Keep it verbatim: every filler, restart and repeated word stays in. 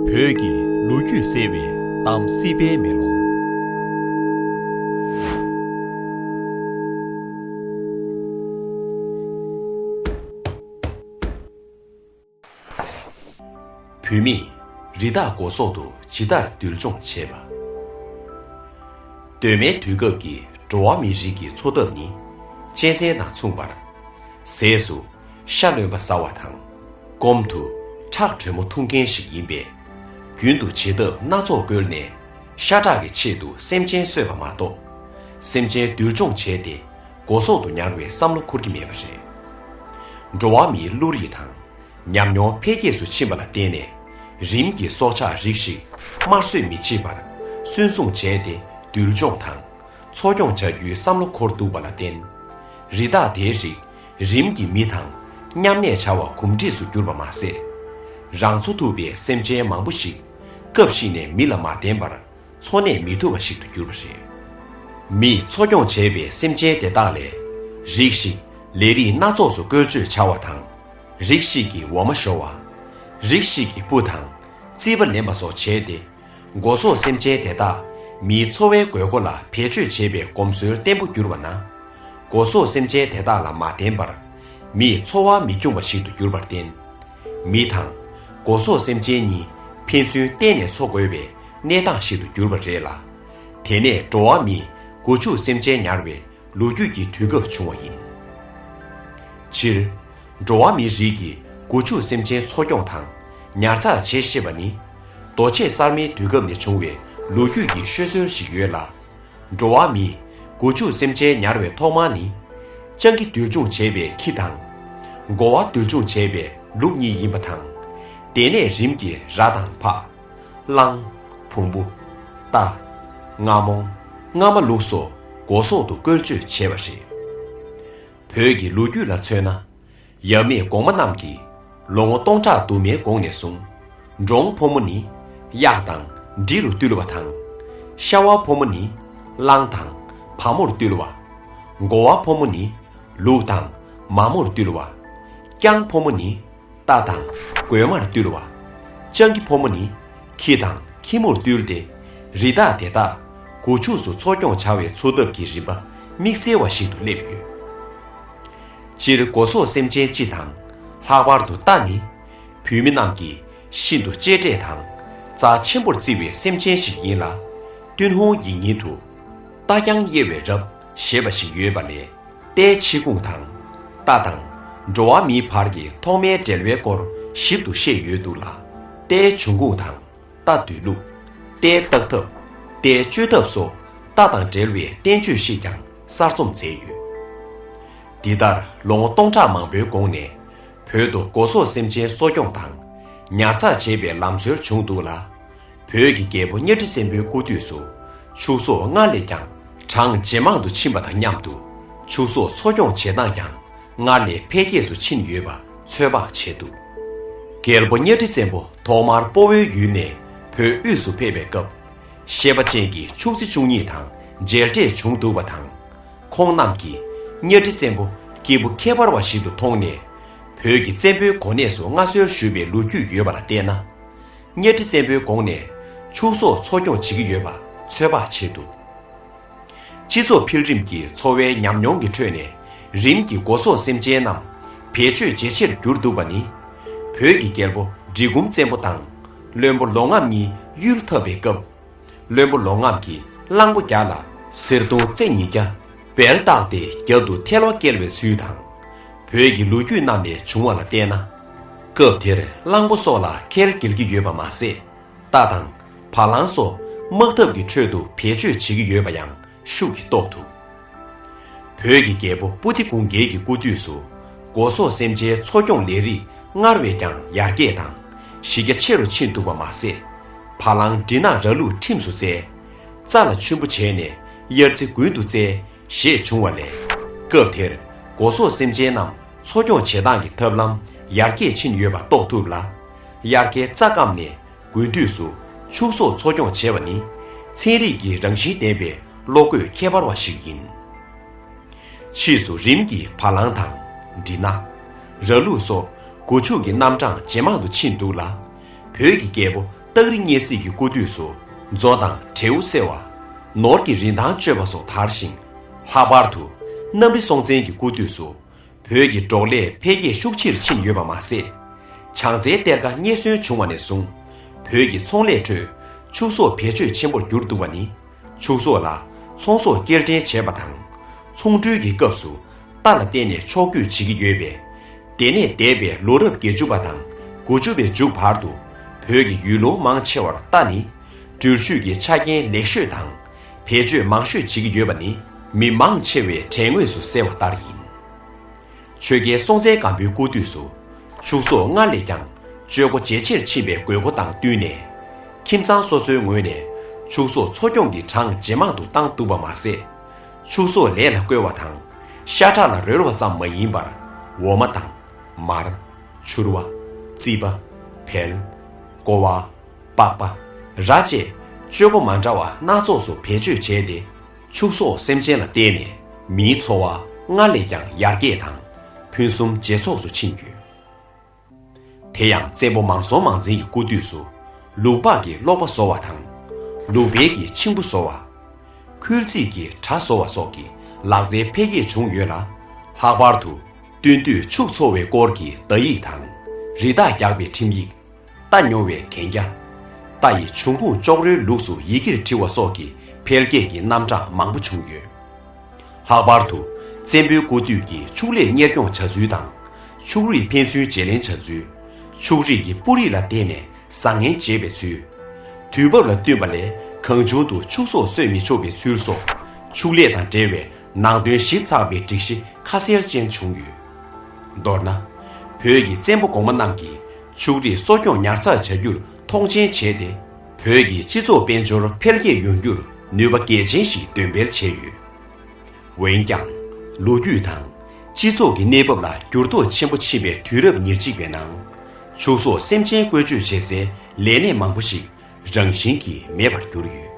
བོད་ཀྱི་ལོ་རྒྱུས་གསལ་བའི་གཏམ་སྲིད་པའི་མེ་ལོང་། བོད་མིས་རི་དྭགས་སྒོ་ཟོག་ཏུ་ཇི་ལྟར་འདུལ་སྦྱོང་བྱེད་པ། གདོད་མའི་དུས་སྐབས་ཀྱི་འགྲོ་བ་མིའི་རིགས་ཀྱི་འཚོ་ཐབས་ནི་གཅན་གཟན་དང་མཚུངས་པར། ཟས་སུ་ཤ་རློན་པ་ཟ་བ་དང་། སྐོམ་དུ་ཁྲག་དྲོན་མོ་འཐུང་མཁན་ཞིག་ཡིན་པས། རྒྱུན་དུ་བྱེད་ཐབས་སྣ་ཚོགས་བཀོལ་ནས་ཤ་ཁྲག་གི་ཆེད་དུ་སེམས་ཅན་གསོད་པ་མ་གཏོགས། སེམས་ཅན་འདུལ་སྦྱོང་བྱས་ཏེ་སྒོ་ཟོག་ཏུ་ཉར་བའི་བསམ་བློ་འཁོར་གྱི་མེད་པ་རེད། འགྲོ་བ་མིའི་བློ་རིག་དང་ཉམས་མྱོང་འཕེལ་རྒྱས་སུ་ཕྱིན་པ་ལ་བརྟེན་ནས། རིམ་གྱིས་སྲོག་ཆགས་རིགས་ཤིག་དམར་གསོད་མི་བྱེད་པར་སུན་སྲུང་བྱས་ཏེ་འདུལ་སྦྱོང་དང་འཚོ་སྐྱོང་བྱ་རྒྱུའི་བསམ་བློ་འཁོར་འདུག་པ་ལ་བརྟེན། རི་དྭགས་དེའི་རིགས་རིམ་གྱིས་མི་དང་མཉམ་གནས་བྱ་བ་གོམས་འདྲིས་སུ་གྱུར་པ་མ་ཟད། རང་འཚོ་ཐུབ་པའི་སེམས་ཅན་མང་པོ་ཞིག་སྐབས་ཤིག་ནས་མི་ལ་མ་བརྟེན་པར་འཚོ་གནས་མི་ཐུབ་པ་ཞིག་ཏུ་གྱུར་པ་རེད། མིས་འཚོ་སྐྱོང་བྱས་པའི་སེམས་ཅན་དེ་དག་ལས། རིགས་ཤིག་ལས་རིགས་སྣ་ཚོགས་སུ་བཀོལ་སྤྱོད་བྱ་བ་དང་། རིགས་ཤིག་གིས་འོ་མ་བཞོ་བ། རིགས་ཤིག་གིས་སྤུ་དང་རྩིད་པ་ལེན་པ་སོགས་བྱས་ཏེ། སྒོ་ཟོག་སེམས་ཅན་དེ་དག་མིའི་འཚོ་བའི་དགོས་མཁོ་ལ་བེད་སྤྱོད་བྱེད་པའི་གོམས་སྲོལ་བརྟན་པོ་གྱུར་པ་ན། སྒོ་ཟོག་སེམས་ཅན་དེ་དག་ལ་མ་བརྟེན་པར། མིས་འཚོ་བ་མི་སྐྱོང་བ་ཞིག་ཏུ་གྱུར་པར་བརྟེན། མི་དང་སྒོ་ཟོག་སེམས་ཅན་གཉིས་ཕན་ཚུན་བརྟེན་ནས་འཚོ་དགོས་པའི་གནས་སྟངས་ཤིག་ཏུ་གྱུར་པ་རེད་ལ། དེ་ནས་འགྲོ་བ་མིས་སྒོ་ཕྱུགས་སེམས་ཅན་ཉར་བའི་ལོ་རྒྱུས་ཀྱི་དུས་སྐབས་བྱུང་བ་ཡིན། སྤྱིར། འགྲོ་བ་མིའི་རིགས་ཀྱིས་སྒོ་ཕྱུགས་སེམས་ཅན་འཚོ་སྐྱོང་དང་ཉར་ཚགས་བྱེད་ཤེས་པ་ནི། རྡོ་ཆས་གསར་མའི་དུས་སྐབས་ནས་བྱུང་བའི་ལོ་རྒྱུས་ཀྱི་ཤོད་སྲོལ་ཞིག་ཡོད་ལ། འགྲོ་བ་མིས་སྒོ་ཕྱུགས་སེམས་ཅན་ཉར་བའི་ཐོག་མ་ནི། སྤྱང་ཀི་འདུལ་སྦྱོང་བྱས་པའི་ཁྱི་དང་། རྒོ་བ་འདུལ་སྦྱོང་བྱས་པའི་ལུག་གཉིས་ཡིན་པ་དང་། དེ་ནས་རིམ་གྱིས་ར་དང་ཕག་གླང་། བོང་བུ། རྟ། རྔ་མོང་། རྔ་མ་ལུག་སོགས་སྒོ་ཟོག་ཏུ་བཀོལ་སྤྱོད་བྱས་པ་རེད། བོད་ཀྱི་ལོ་རྒྱུས་ལ་མཚོན་ན། ཡབ་མེས་གོང་མ་རྣམས་ཀྱིས་ལོ་ངོ་སྟོང་ཕྲག་དུ་མའི་གོང་ནས་བཟུང་། འབྲོང་ཕོ་མོ་ནི་གཡག་དང་འབྲི་རུ་བཏུལ་བ་དང་། ཤ་བ་ཕོ་མོ་ནི་གླང་དང་བ་མོར་བཏུལ་བ། རྒོ་བ་ཕོ་མོ་ནི་ལུག་དང་མ་མོར་བཏུལ་བ། རྐྱང་ཕོ་མོ་ནི་རྟ་དང་རྒོད་མར་བཏུལ་བ། སྤྱང་ཀི་ཕོ་མོ་ནི་ཁྱི་དང་ཁྱི་མོར་བཏུལ་ཏེ། རི་དྭགས་དེ་དག་སྒོ་ཕྱུགས་སུ་འཚོ་སྐྱོང་བྱ་བའི་འཚོ་ཐབས་ཀྱི་རིམ་པ་དམིགས་བསལ་བ་ཞིག་ཏུ་སླེབས་ཡོད། སྤྱིར་སྒོ་ཟོག་སེམས་ཅན་སྤྱི་དང་། ལྷག་པར་དུ་རྟ་ནི། བོད་མི་རྣམས་ཀྱིས་ཤིན་ཏུ་གཅེས་སྤྲས་དང་རྩ་ཆེན་པོར་བརྩི་བའི་སེམས་ཅན་ཞིག་ཡིན་ལ། ཏུན་ཧོང་ཡིག་རྙིང་དུ། རྟ་རྐྱང་དབྱེ་བའི་རབས་ཞེས་པ་ཞིག་ཡོད་པ་ལས། རྟའི་ཕྱི་ཁུངས་དང་། རྟ་དང་། འགྲོ་བ་མིའི་བར་གྱི་ཐོག་མའི་འབྲེལ་བའི་སྐོར་ཞིབ་ཏུ་བཤད་ཡོད་འདུག་ལ། རྟའི་འབྱུང་ཁུངས་དང་། རྟ་སྡོད་ལུགས། རྟའི་བཏགས་ཐབས། རྟའི་གཅོད་ཐབས་སོགས་རྟ་དང་འབྲེལ་བའི་བསྟན་བཅོས་ཤིག་ཀྱང་གསར་རྩོམ་མཛད་ཡོད། འདི་ལྟར་ལོ་ངོ་སྟོང་ཕྲག་མང་པོའི་གོང་ནས། བོད་དུ་སྒོ་ཟོག་སེམས་ཅན་གསོ་སྐྱོང་དང་། ཉར་ཚགས་བྱེད་པའི་ལམ་སྲོལ་བྱུང་འདུག་ལ། བོད་ཀྱི་རྒྱལ་པོ་གཉའ་ཁྲི་བཙན་པོའི་སྐུ་དུས་སུ། ཕྱུགས་ཟོག་སྔར་ལས་ཀྱང་གྲངས་ཇེ་མང་དུ་ཕྱིན་པ་དང་མཉམ་དུ། ཕྱུགས་ཟོག་འཚོ་སྐྱོང་བྱེད་སྟངས་ཀྱང་སྔར་ལས་འཕེལ་རྒྱས་སུ་ཕྱིན་ཡོད་པ་ཚོད་དཔག་བྱེད་ཐུབ། རྒྱལ་པོ་གཉའ་ཁྲི་བཙན་པོ་ཐོག་མར་སྤོ་བོའི་ཡུལ་ནས་བོད་དབུས་སུ་ཕེབས་པའི་སྐབས། ཤེས་པ་ཅན་གྱི་ཕྱུགས་རྫི་བཅུ་གཉིས་དང་མཇལ་འཕྲད་བྱུང་འདུག་པ་དང་། ཁོང་རྣམས་ཀྱིས་གཉའ་ཁྲི་བཙན་པོ་སྐྱེས་བུ་ཁྱད་པར་བ་ཞིག་ཏུ་མཐོང་ནས། བོད་ཀྱི་བཙན་པོའི་གོ་གནས་སུ་མངའ་གསོལ་ཞུས་པའི་ལོ་རྒྱུས་ཡོད་པ་ལ་བལྟས་ན། གཉའ་ཁྲི་བཙན་པོའི་གོང་ནས་ཕྱུགས་ཟོག་འཚོ་སྐྱོང་བྱེད་ཀྱི་ཡོད་པ་ཚོད་དཔག་བྱེད་ཐུབ། སྤྱི་ཚོགས་འཕེལ་རིམ་གྱི་འཚོ་བའི་ཉམས་མྱོང་གི་ཁྲོད་ནས། རིམ་གྱིས་སྒོ་ཟོག་སེམས་ཅན་རྣམས་བེད་སྤྱོད་ཇེ་ཆེར་གྱུར་འདུག་པ་ནི། བོད་ཀྱི་རྒྱལ་པོ་འབྲི་གུང་བཙན་པོ་དང་བློན་པོ་ལོ་རྔམ་གཉིས་གཡུལ་འཐབ་པའི་སྐབས། བློན་པོ་ལོ་རྔམ་གྱིས་གླང་པོ་རྒྱ་ལ་གསེར་གདུང་རྩེ་ཉིས་བརྒྱ་སྦལ་བཏགས་ཏེ་རྒྱབ་ཏུ་ཐལ་བ་བཀལ་བའི་ཚུལ་དང་། བོད་ཀྱི་ལོ་རྒྱུས་རྣམས་ནས་བྱུང་བ་ལ་བལྟས་ན། སྐབས་དེར་གླང་པོ་སོགས་ལ་ཁལ་འགེལ་གྱི་ཡོད་པ་མ་ཟད། རྟ་དང་བ་ལང་སོགས་དམག་འཐབ་ཀྱི་ཁྲོད་དུ་བེད་སྤྱོད་བྱེད་ཀྱི་ཡོད་པ་ཡང་ཤུགས་ཀྱིས་རྟོགས་ཐུབ། བོད་ཀྱི་རྒྱལ་པོ་པུ་ཏི་གུང་རྒྱལ་གྱི་སྐུ་དུས་སུ། སྒོ་ཟོག་སེམས་ཅན་འཚོ་སྐྱོང་ལས་རིགས་སྔར་བས་ཀྱང་ཡར་རྒྱས་དང་གཞི་རྒྱ་ཆེ་རུ་ཕྱིན་འདུག་པ་མ་ཟད། བ་ལང་འབྲི་ནག་ར་ལུག་ཁྲིམས་སུ་བསྩལ། རྩྭ་ལ་མཆོན་པོ་བྱས་ནས་དབྱར་རྩི་དགུན་དུ་བསྩལ་ཞེས་བྱུང་བ་ལས། སྐབས་དེར་སྒོ་ཟོག་སེམས་ཅན་རྣམས་འཚོ་སྐྱོང་བྱེད་སྟངས་ཀྱི་ཐབས་ལམ་ཡར་རྒྱས་ཕྱིན་ཡོད་པ་རྟོགས་ཐུབ་ལ། དབྱར་ཁའི་རྩྭ་སྐམ་ནས། དགུན་དུས་སུ་ཕྱུགས་ཟོག་འཚོ་སྐྱོང་བྱེད་པ་ནི་ཚན་རིག་གི་རང་བཞིན་ལྡན་པའི་བློ་བཀོད་ཁྱད་པར་བ་ཞིག་ཡིན། ཕྱིས་སུ་རིམ་གྱིས་བ་ལང་དང་། འབྲི་ནག་ར་ལུག་སོགས་སྒོ་ཕྱུགས་ཀྱི་རྣམ་གྲངས་ཇེ་མང་དུ་ཕྱིན་འདུག་ལ། བོད་ཀྱི་རྒྱལ་པོ་ སྟག་རི་གཉན་གཟིགས་ཀྱི་སྐུ་དུས་སུ་མཛོ་དང་བྲེའུ་འཚོ་བ། ནོར་གྱི་རིན་ཐང་སྤྱོད་པ་སོགས་དར་ཞིང་། ལྷག་པར་དུ་གནམ་རི་སྲོང་བཙན་གྱི་སྐུ་དུས་སུ་བོད་ཀྱི་འབྲོག་ལས་འཕེལ་རྒྱས་ཤུགས་ཆེར་ཕྱིན་ཡོད་པ་མ་ཟད། བྱང་རྩྭའི་གཏེར་ཁ་རྙེད་སོན་བྱུང་བ་ནས་བཟུང་། བོད་ཀྱི་ཚོང་ལས་ཁྲོད་ཕྱུགས་ཟོག་བེད་སྤྱོད་ཆེན་པོར་གྱུར་འདུག་པ་ནི། ཕྱུགས་ཟོག་ལ་ཚོང་ཟོག་སྐྱེལ་འདྲེན་བྱས་པ་དང་། ཚོང་འགྲུལ་གྱི་སྐབས་སུ་རྟ་ལ་བརྟེན་ནས་ཕྱོགས་བསྐྱོད་བྱེད་ཀྱི་ཡོད་པས། དེ་ནས་འདས་པའི་ལོ་རབས་བརྒྱད་ཅུ་པ་དང་དགུ་བཅུ་པའི་མཇུག་བར་དུ་བོད་ཀྱི་ཡུལ་ལུང་མང་ཆེ་བར་རྟ་ནི་འགྲུལ་བཞུད་ཀྱི་ཆ་རྐྱེན་ལེགས་ཤོས་དང་། བེད་སྤྱོད་མང་ཤོས་བྱེད་ཀྱི་ཡོད་པ་ནི་མི་མང་ཆེ་བའི་དྲན་ངོས་སུ་གསལ་བ་ལྟར་ཡིན། ཆོས་རྒྱལ་སྲོང་བཙན་སྒམ་པོའི་སྐུ་དུས་སུ་ཕྱུགས་ཟོག་སྔར་ལས་ཀྱང་སྤྱོད་སྒོ་ཇེ་ཆེར་ཕྱིན་པའི་དགོས་མཁོ་དང་བསྟུན་ནས། ཁྱིམ་ཚང་སོ་སོའི་ངོས་ནས་ཕྱུགས་ཟོག་འཚོ་སྐྱོང་གི་གྲངས་ཇེ་མང་དུ་བཏང་འདུག་པ་མ་ཟད། ཕྱུགས་ཟོག་ལས་ལ་བཀོལ་བ་དང་ཤ་ཁྲག་ལ་རོལ་བ་ཙམ་མ་ཡིན་པར། འོ་མ་དང་། མར། ཕྱུར་བ། རྩིད་པ། བལ། ཀོ་བ། པགས་པ། ར་བཅས་སྤྱོད་སྒོ་མ་འདྲ་བ་སྣ་ཚོགས་སུ་བེད་སྤྱོད་བྱས་ཏེ། ཕྱུགས་ཟོག་སེམས་ཅན་ལ་བརྟེན་ནས་མིའི་འཚོ་བ་སྔར་ལས་ཀྱང་ཡར་རྒྱས་དང་ཕུན་སུམ་ཇེ་ཚོགས་སུ་ཕྱིན་ཡོད། དེ་ཡང་བཙན་པོ་མང་སྲོང་མང་བཙན་གྱི་སྐུ་དུས་སུ་ལུག་ལྤགས་ཀྱི་སློག་པ་བཟོ་བ་དང་། ལུག་བལ་གྱི་འཆིང་བུ་བཟོ་བ། ཁུལ་རྩིད་ཀྱི་གྲྭ་བཟོ་བ་སོགས་ཀྱི་ལག་རྩལ་འཕེལ་རྒྱས་བྱུང་ཡོད་ལ། ལྷག་པར་དུ་སྟོན་དུས་ཕྱུགས་འཚོ་བའི་སྐོར་གྱི་བརྡ་ཡིག་དང་། རི་དྭགས་རྒྱགས་པའི་ཁྲིམས་ཡིག་རྟ་ཉོ་བའི་གན་རྒྱ། རྟ་ཡི་འབྱུང་ཁུངས་ཅོག་རོའི་ལུགས་སུ་ཡི་གེར་བྲི་བ་སོགས་ཀྱི་འཕེལ་རྒྱས་ཀྱི་རྣམ་གྲངས་མང་པོ་བྱུང་ཡོད། ལྷག་པར་དུ་བཙན་པོའི་སྐུ་དུས་ཀྱི་ཕྱུགས་ལས་གཉེར་སྐྱོང་བྱ་ཚུལ་དང་། ཕྱུགས་རིགས་ཕན་ཚུན་བརྗེ་ལེན་བྱ་ཚུལ། ཕྱུགས་རིགས་ཀྱི་སྤུ་རིས་ལ་བརྟེན་ནས་བཟང་ངན་འབྱེད་པའི་ཚུལ། དུས་བབ་ལ་བསྟུན་པ་ལས་གང་བྱུང་དུ་ཕྱུགས་ཟོག་གསོད་མི་ཆོག་པའི་ཚུལ་སོགས། ཕྱུགས་ལས་དང་འབྲེལ་བའི་ནང་དོན་ཞིབ་ཚགས་པའི་སྒྲིག་གཞི་ཁ་གསལ་ཅན་བྱུང་ཡོད། མདོར་ན། བོད་ཀྱི་བཙན་པོ་གོང་མ་རྣམས་ཀྱིས་ཕྱུགས་རིགས་གསོ་སྐྱོང་ཉར་ཚགས་བྱ་རྒྱུར་མཐོང་ཆེན་བྱས་ཏེ། བོད་ཀྱི་སྤྱི་ཚོགས་དཔལ་འབྱོར་འཕེལ་རྒྱས་ཡོང་རྒྱུར་ནུས་པ་གལ་ཆེན་ཞིག་འདོན་སྤེལ་བྱས་ཡོད། འོན་ཀྱང་། ལོ་རྒྱུས་དང་སྤྱི་ཚོགས་ཀྱི་གནས་བབ་ལ་འགྱུར་ལྡོག་ཆེན་པོ་ཕྱིན་པའི་དུས་རབས་ཉེར་གཅིག་པའི་ནང་། ཕྱུགས་ཟོག་སེམས་ཅན་བཀོལ་སྤྱོད་བྱེད་སའི་ལས་གནས་མང་པོ་ཞིག་རང་བཞིན་གྱིས་མེད་པར་གྱུར་ཡོད།